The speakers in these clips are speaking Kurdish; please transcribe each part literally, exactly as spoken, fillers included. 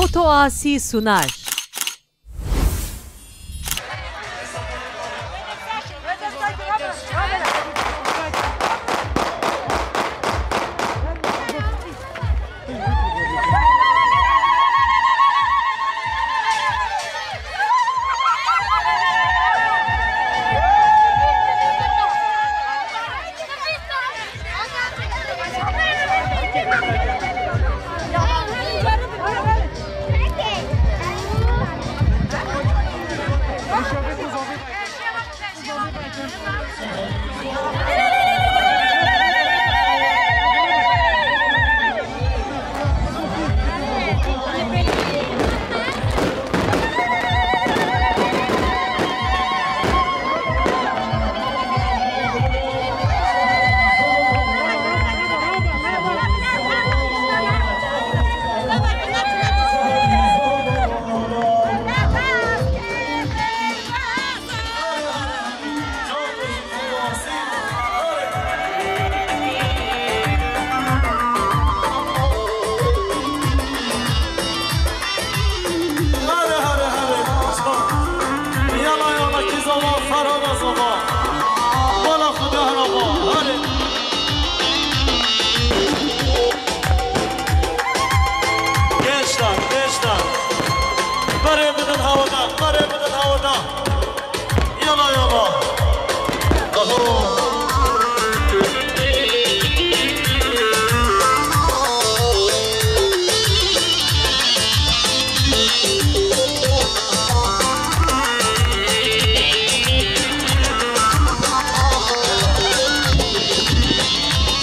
Otoasi Sunar. Here, here, here. Yala, yala, kî zava, ferhada zava. Bala Xuda heraba, here. Gençler, gençler. Berê bidin hawada, berê bidin hawada. Yala, yala. Aho.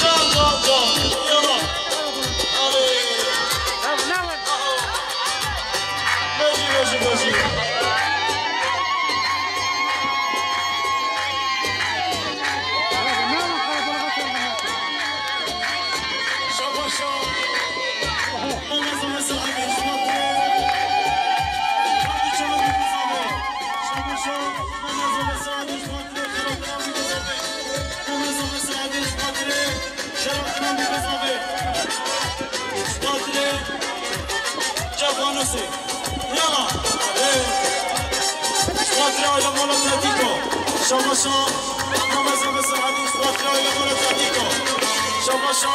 Can, can, can. Yala. Alê. Bejî, bejî, bejî. Şabaşa. Mehmet Samet Saadî, Şubat. Hadi çabuk kızarı. Şabaşa. Mehmet Samet Saadî, Şubat. Mehmet Samet Saadî, Şubat. Şerefine bir kızarı. Şubat. Çapanası. Yala. Hey. Şubat. Aile Mola Tratiko. Şabaşa. Mehmet Samet Saadî, Şubat. Aile Mola Tratiko. Şabaşa.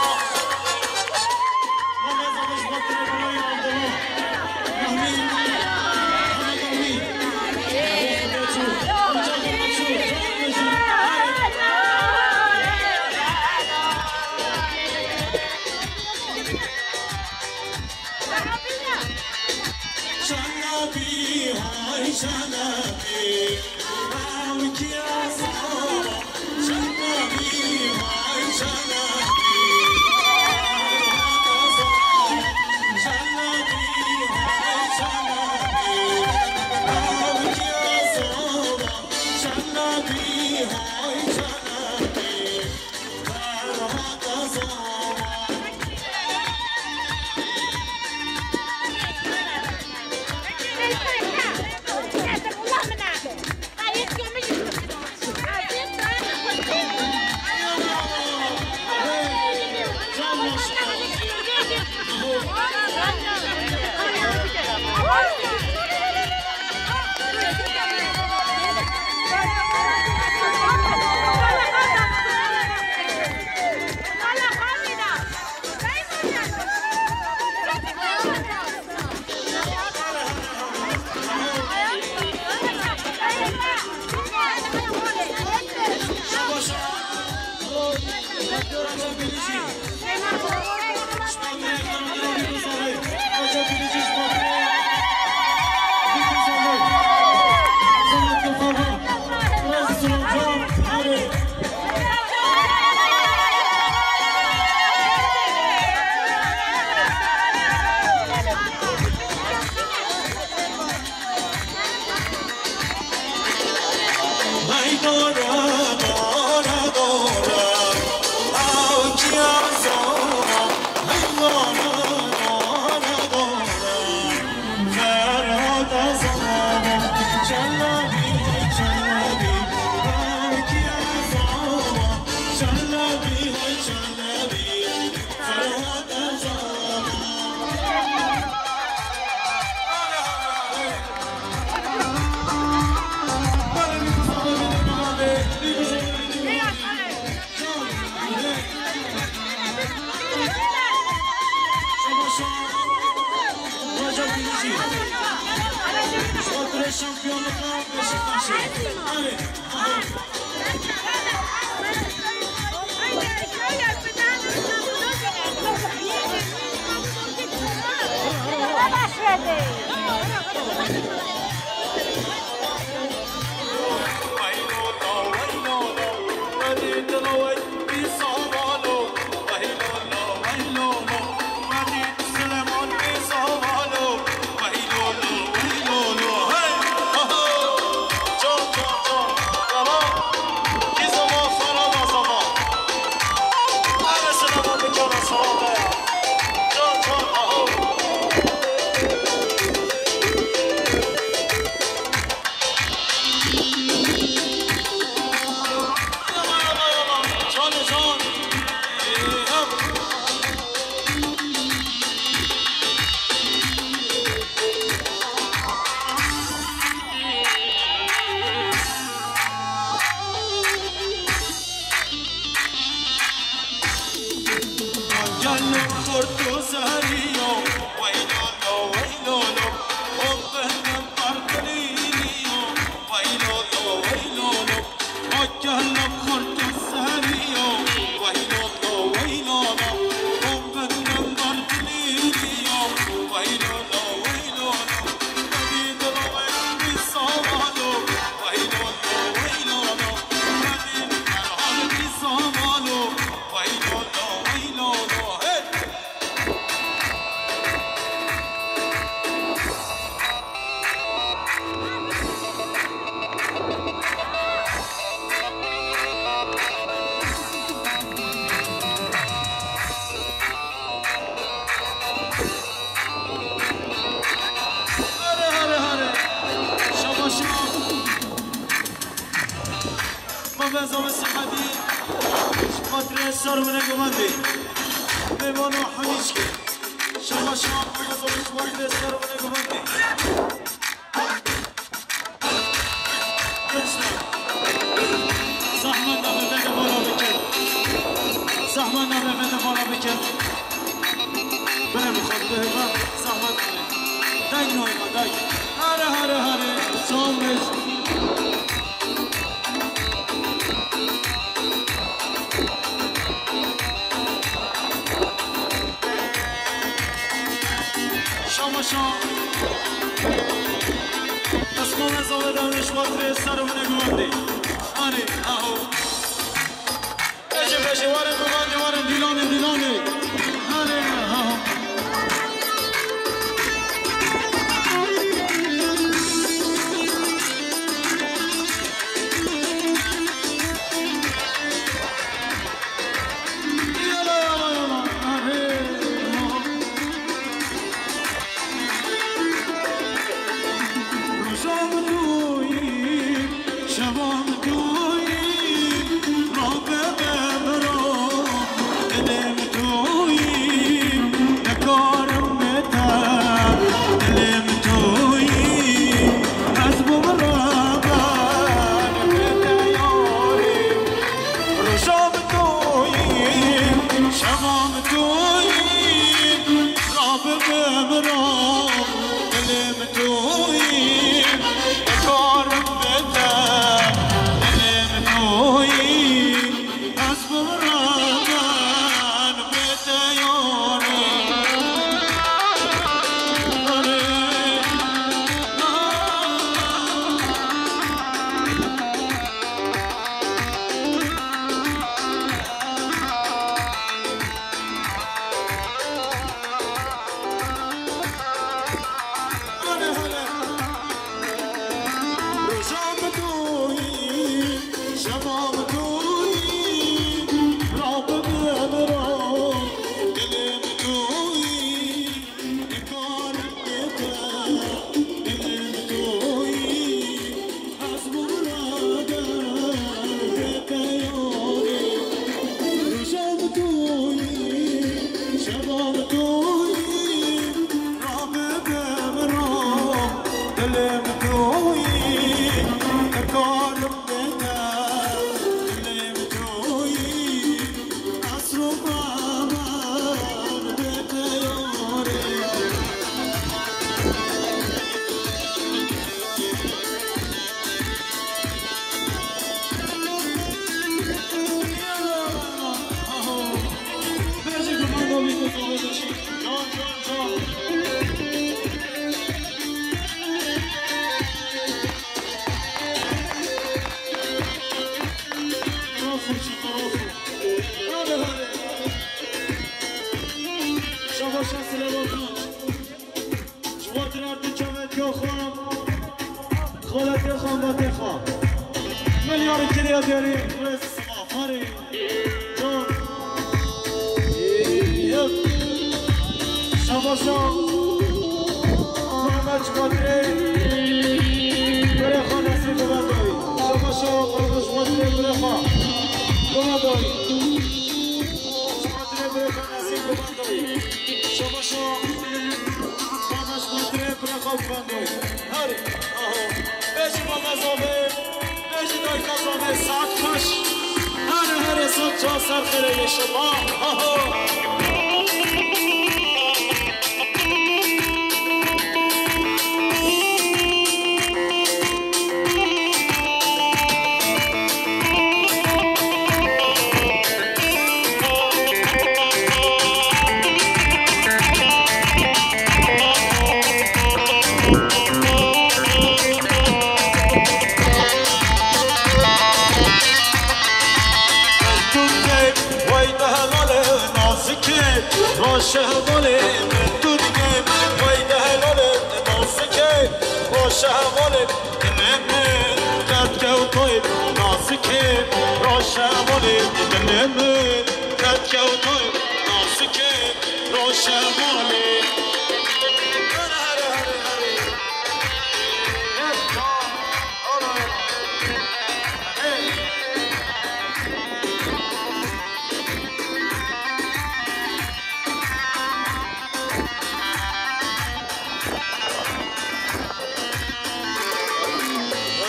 Şampiyonluka Beşiktaş'ı. Hadi. Hare, hare, hare. Şabaş. Mame zame sihadî. Şima tirê ser wine gumandî. Mêvano hemîşkî. Şabaş. Mame zame şima tirê ser wine gumandî. Gençler, zahmet nabe, beni bana bikin. Zahmet nabe, beni bana bikin. Bire bi xwe bihêva, zahmet nabe. Deng nayma, deng. Hare, hare, hare. Sağ ol, reis. Şamaşa. Esma ve zave devre şuatrê ser wine guvandê. Hare, aho. Beşe, beşe, ware guvandê, ware dîlanê, dîlanê. Hare, aho. Roja bi to yî, şeva bi to yî, rabim bimiro, dilê bi to yî, nikarim bê te, dilê bi to yî, ez bimiro, bê te yarê. Şabaşa Silêman Tunç. Ji bo tira tu çavetiya xwe, xaletê xwe, vetê xwe. Milyar kiriya derî, rêz sima farê. Can. Yep. Şabaşa. Muhammed Şubatrê. Birê xwe nesîb bibe doyî. Şabaşa, Muhammed Şubatrê, birê xwe. Bibe doyî. Şubatrê, birê xwe nesîb bibe doyî. Şabaşa. Şabaş Şubatrê, birê xwe bibe doyî. Herê. Aho. Bêjî baba zavê. Bêjî dayika zavê, saet xweş. Herê, herê, sed çar ser xêrê yê şima. Aho. Wey de helalê nazikê, roşe hevalê min tu dibê. Wey de helalê nazikê, roşe hevalê dilê min, derdkewtoyê nazikê, roşe hevalê dilê min, derdkewtoyê nazikê, roşe hevalê. Here, here, here, here. Hep can, ala, ala. Hey.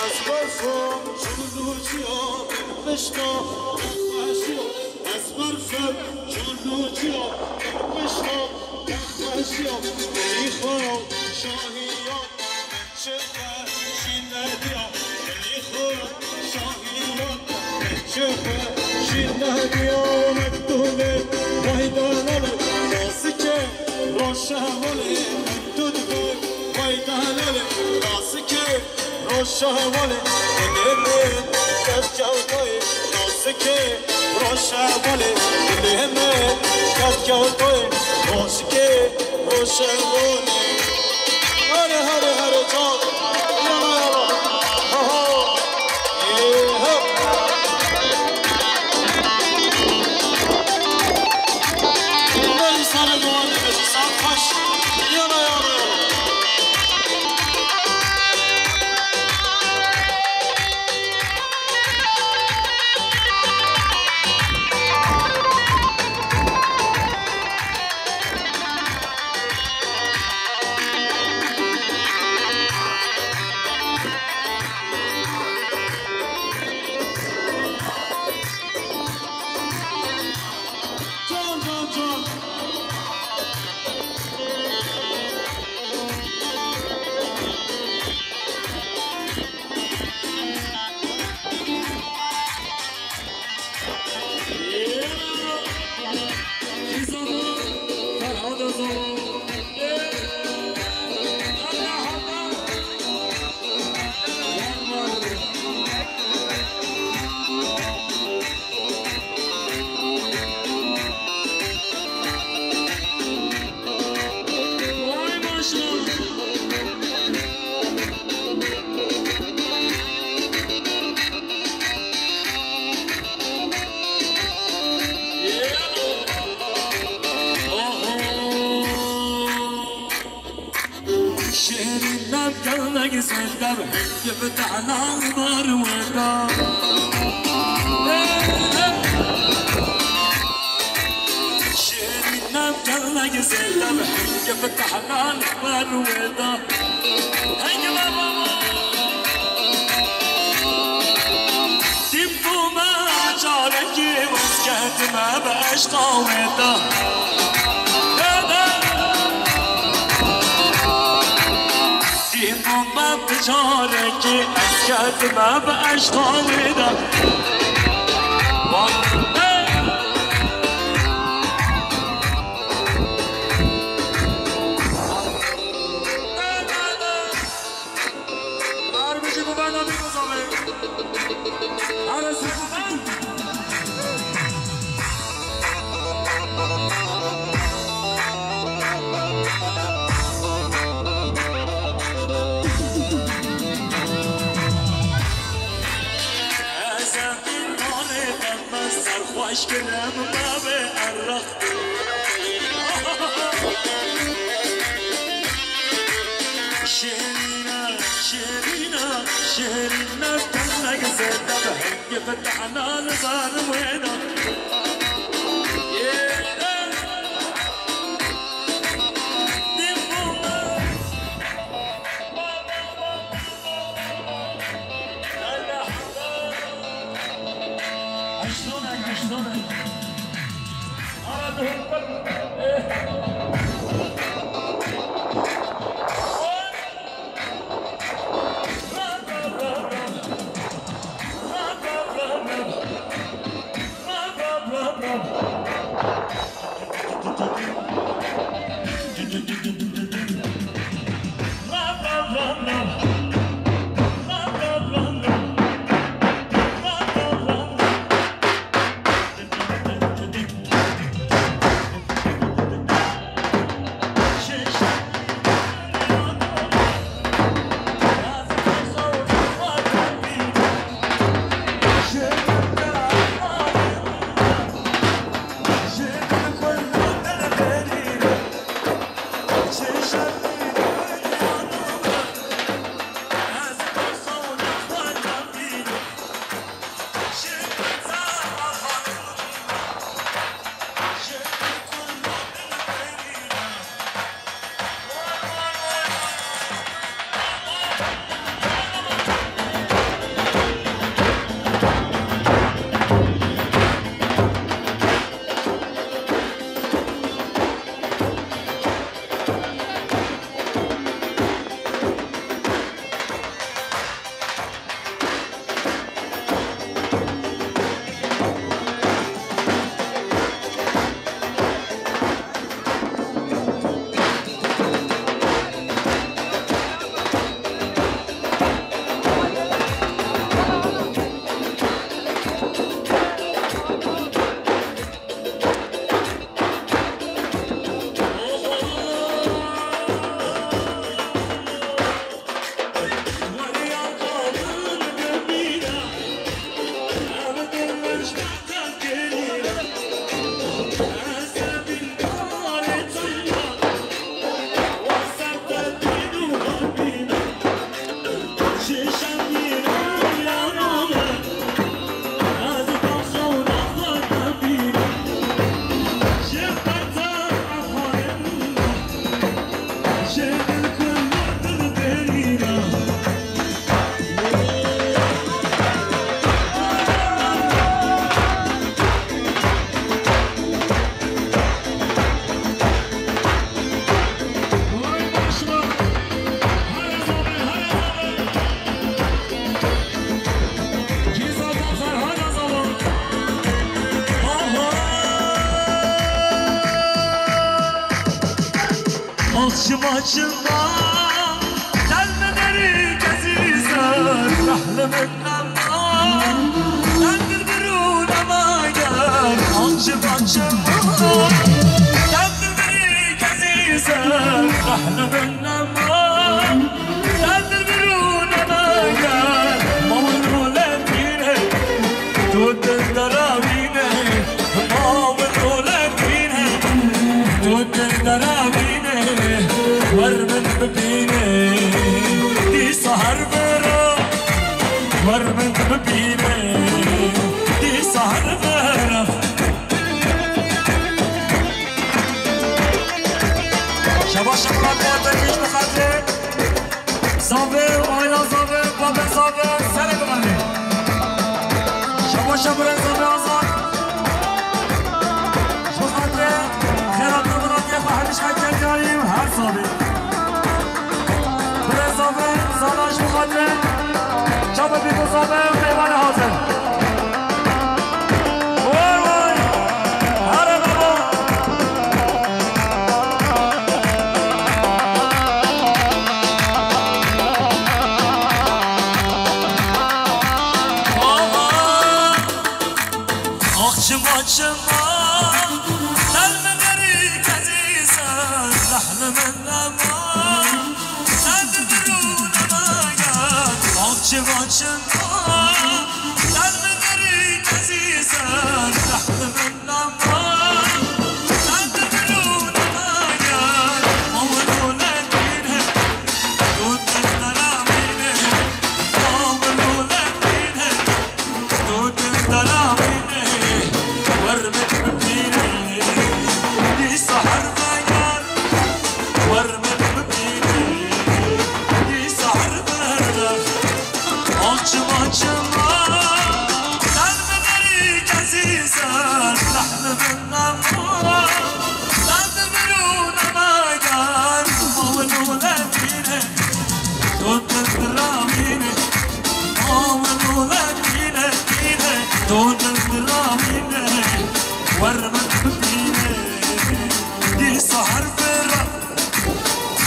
Ez berfim, çûnûçiya, pişka, pişka. Ez berfim, çûnûçiya, pişka, pişka. Şahiyan. Çixe jî nediya, dilî xwe şahiyan. Çixe jî nediya, mektûbê waydanê nazikê, roşe hevalê tu dibê, waydanê nazikê, roşe hevalê dilê min, derdkewtoyê nazikê, roşe hevalê dilê min, derdkewtoyê nazikê. Roşevone. Here, here, here, can. Yala, yala. Ha, ha. Ee, ha. Hey, sana doğan demesi, saat kaç? Yala, yala, yala. Şêrîn navkewnek zêdev, yifitehna li bar wê da. Şêrîn navkewnek zêdev, yifitehna li bar wê da. Hey, baba. Dîm bû me carekî ez ketime bi eşqa wê de. Dîm bû me bi carekî ez ketime bi eşqa wê de. Hey! Şkilem mabe erraq. Şêrîna, şêrîna, şêrîna, tenek zêde bi hingî fitehna li bar wêna. Çima çima, del min derî kezî ser, rehlê min nema, dengil birû nema ger. Çima çima, dengil derî kezî ser, rehlê min nema, dengil birû nema ger. Mawin û lentîne, tu dil derawîne, mawin û lentîne, tu dil derawîne. Wer min bibîne, dîsa her bira. Wer min bibîne, dîsa her bira. Şaba şaba, Fatih, hiç bu kadri. Zavê, aila zavê, babê zavê, serê bimanê. Şaba şaba, birê zavê Azad. Ji xatirê xêrata miletê xwe hemî ji xeterê diyarî her zavê. Birê zavê, zavê ji xatirê. Çawa bî ku zavê, mêvanê hazir. Vay vay. Here baba. Ax çima çima, del min derî kezî ser, rehlê min nema, dengil birû nema ger. Ax çima çima, del min derî kezî ser, rehlê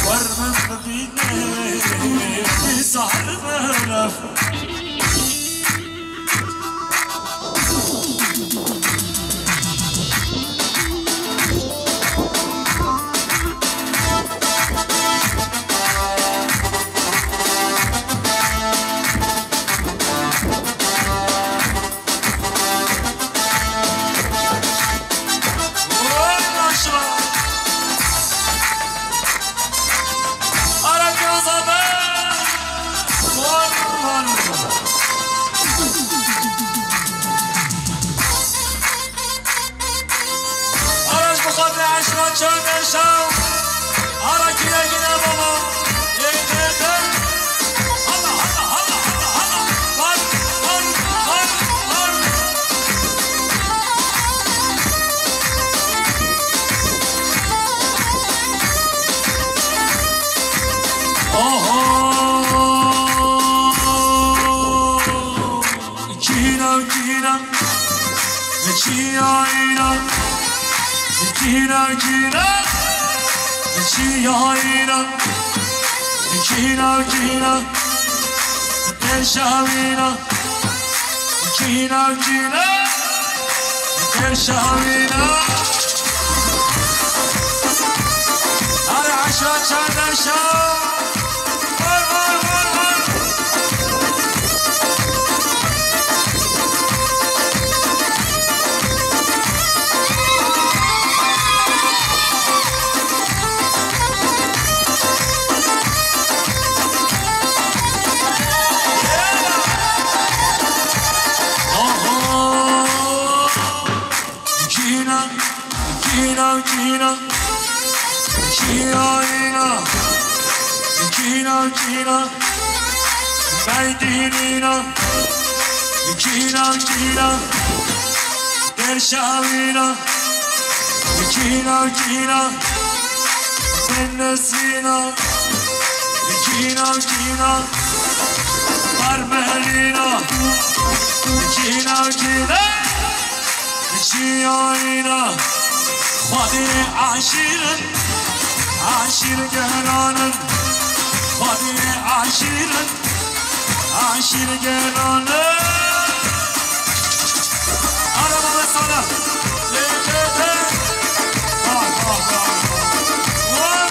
Wer min bibîne, dîsa her belef. Araç bu kadar aşkına çönder şav. Ara kire gire baba. Ey, ey, ey. Hala, hala, hala, hala, hala. Var, var, var, var. Oho. Kîna, kîna, çiyayna, kîna, kîna, çiyayna, kîna, kîna, perşawîna, kîna, kîna, perşawîna. Her aşağı çardaşa. Kîna, kîna, kîna, çiyayna, kîna, kîna, beydînîna, kîna, kîna, perşawîna, kîna, kîna, benesîna, kîna, kîna, parmelîna, kîna, kîna. Çiyayna, xwedî eşîr in, eşîr gelan in, xwedî eşîr in, eşîr gelan in. Ara baba sana. Lê, lê, lê. Vah, vah, vah. Vah.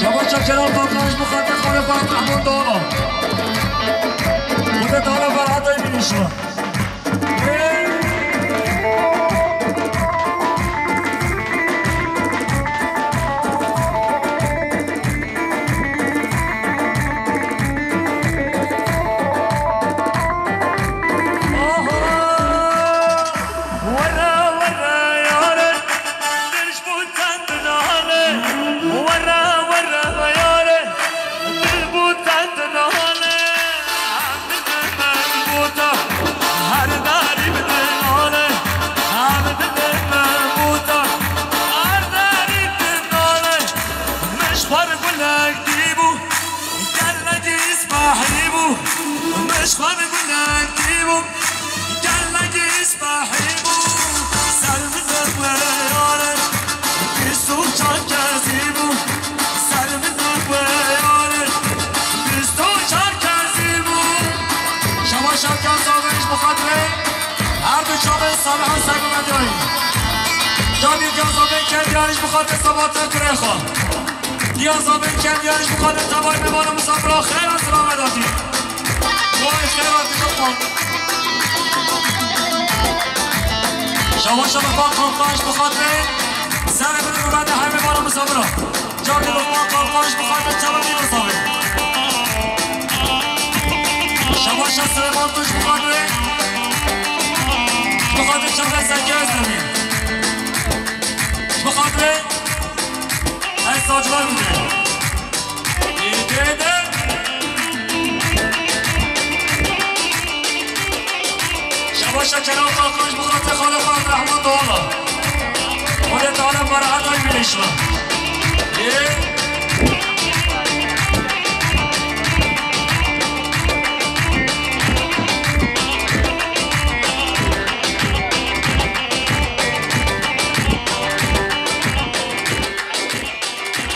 Şebaşa Kerem Tatlan ji bo xatir Xalê Ferhat Rehman Doğan'a. Bu da Tala Ferhat'a binişme. Min ji xwe re gulek dîbû, gelekî spehî bû. Min ji xwe re gulek dîbû, gelekî spehî bû. Ser min de weyare, bîst û çar kesî bû. Ser min de weyare, bîst û çar kesî bû. Şebaşa Kazabê ji bo xatirê her du çavên Salih û Seyîd Medyayî. Cadî Kazabê Keviyarî ji bo xatir Sebahatê kurê xwe. Diyazabên Keviyarî ji bo xatir tevayê mêvan û misafira xêr û silamê datî. Vay xêr hatî Qurban. Şebaşa Qurban Qanqan ji bo xatirê serê min û Çavê Lokman Kalkan ji bo xatirê çavê Mîrosa be. Şebaşa Silêman Tunç ji bo xatirê, ji bo xatirê çavê Seke Ezemî. Ji bo xatirê Ez Sacban bide. Êdê de. Şebaşa Kerem Kalkan ji bo xatirê xalê xwe Abdurrahman Doğan'a. Xwedê Teala bereheta wî bide inşallah. Ê.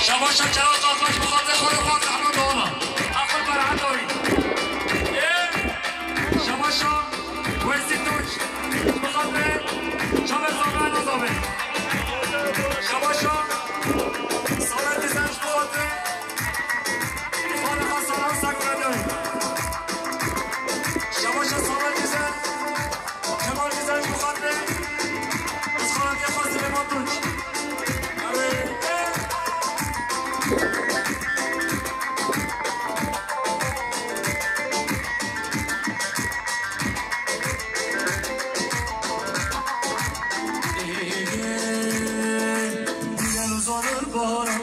Şebaşa Kerem Kalkan ji bo xatirê xalê xwe Abdurrahman Doğan'a. Axir bereheta wî. Ê. Şebaşa Weysî Tunç, ji bo xatirê çavê Zabe Ela Zabe. Şebaşa Samet Dizen, ji bo xatirê xalê xwe Salam Sekredoy. Şebaşa Samet Dizen, Kemal Dizen, ji bo xatirê rizxanetiyê xwe Silêman Tunç. Bîner uzanir baran,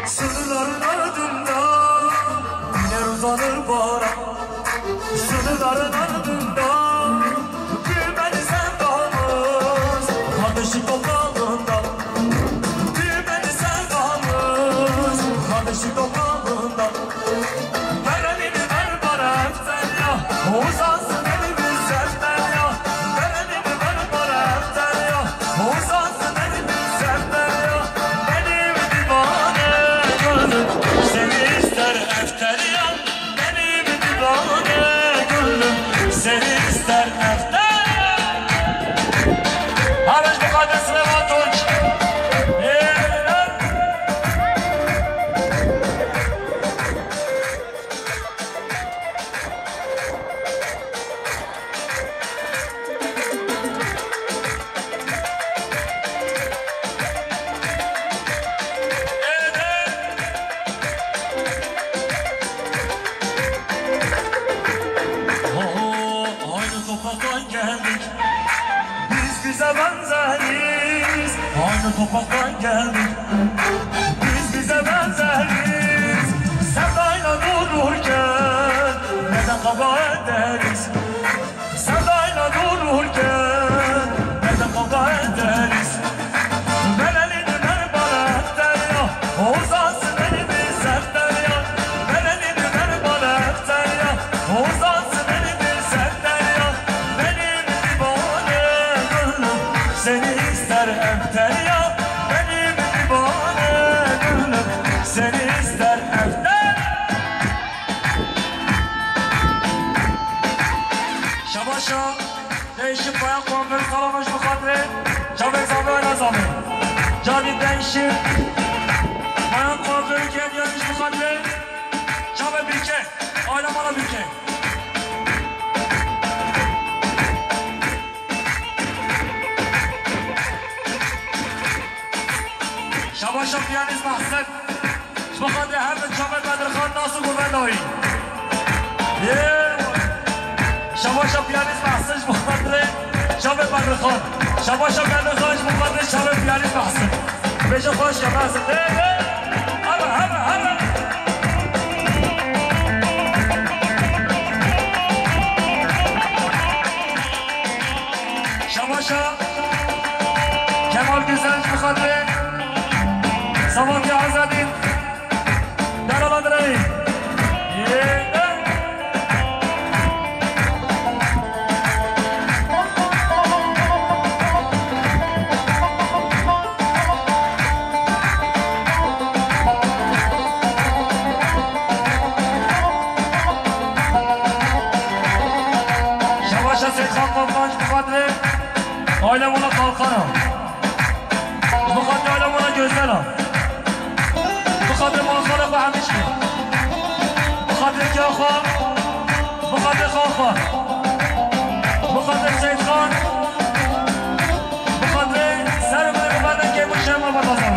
sınırların ardında. Bîner uzanir baran, sınırların ardında. Gülmedi sen damız, kardeşlik toprağında. Gülmedi sen damız, kardeşlik toprağında. Berenini ver bana eftel ya, uzansın elimiz eftel ya. Berenini ver bana eftel ya, uzansın elimiz eftel ya. Benim divane gönlüm seni ister eftel ya. Benim divane gönlüm seni ister eftel ya. Hamiş bu kadar Silêman Tunç. Ê, Aynı topraktan geldik. Biz bize benzeriz. Aynı topraktan geldik. Biz bize benzeriz. Sevdayla dururken neden kavga ederiz? Sevdayla dururken neden kavga ederiz? Ver elini ver bana eftel ya, uzansın elimiz eftel ya. Ver elini ver bana eftel ya, uzansın elimiz eftel ya. Benim divane gönlüm seni ister eftel ya. Benim divane gönlüm seni ister eftel. Şebaşa değişik bayan kuaför salonu ji bo xatirê çavê Zabe Ela Zabe. Carî değişik bayan kuaförü geldi ji bo xatirê çavê Bîrke. Aile mala Bîrke. Şebaşa piyanîst Mehsen. Ji bo xatirê her di çavê Bedirxan Nasir û Vedayî. Yê. Şebaşa piyanîst Mehsen ji bo xatirê çavê Bedirxan. Şebaşa Bedirxan ji bo xatirê çavê piyanîst Mehsen. Bêje xweş ke Mehsen. Ê, ê. Hebe, hebe, hebe. Şebaşa Kemal Güzel ji bo xatirê Sabatya Azadî. Deralan direvî. Yê. Şebaşa Seyîdxan Kalkan ji bo xatirê aile mala Kalkan a. Ji bo xatirê aile mala Gözel a. Ji bo xatirê mala xala xwe Hemişkê. Ji bo xatirê kiya xwe. Ji bo xatirê xal xwe. Ji bo xatirê Seyîdxan. Bi xatirê ser û bilê xwe berdin kêm û şerma berdazan.